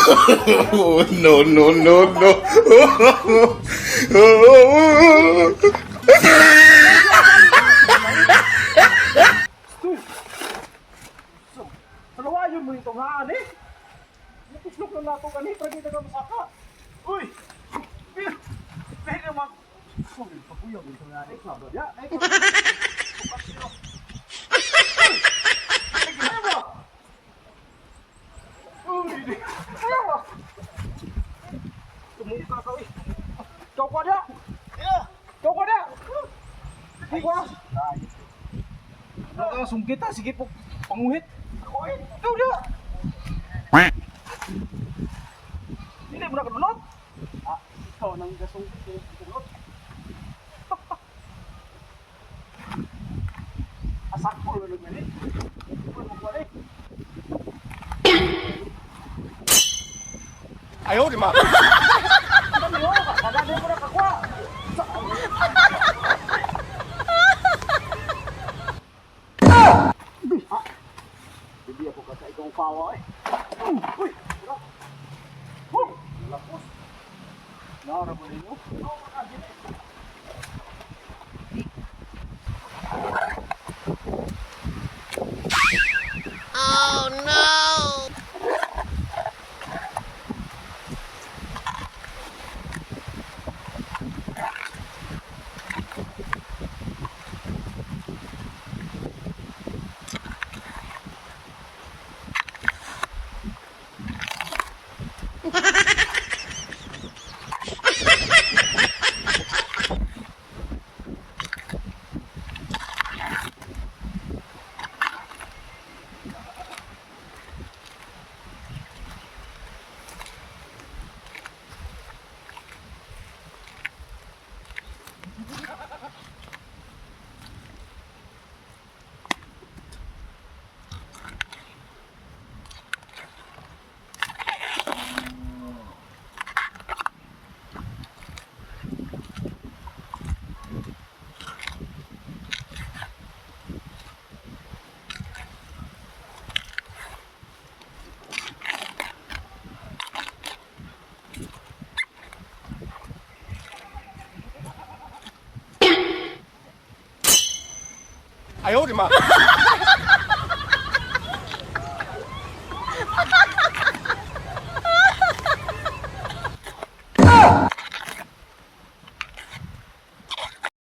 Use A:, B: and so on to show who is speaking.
A: Oh, no, no, no, no.
B: Salawayon mo itong haan eh. Napislok na nato kani para kita ka masaka. Uy! Pero naman. Sorry, paguyag ito nga eh. Ya, ay ko. Uy! Ayaw! Tumuka ka eh. Ikaw ka na! Ikaw ka na! Ikaw ka! Ano ka, sungkit ha? Sige po, panguhit. Ako eh, ikaw na! Hindi mo na kadunot? Ah, ikaw nang gasungkit eh, kadunot. Asakpo na naman eh. Ano mo ba eh?
A: 哎呦我的妈！
B: Ano yun? Kadali mo na kakuha. Ah! Hindi ako ka sa ikaw pawa eh. Uy! Wala. Huy! Lapos. Nara mo ninyo.
C: Oh no!
A: 哎呦我的妈！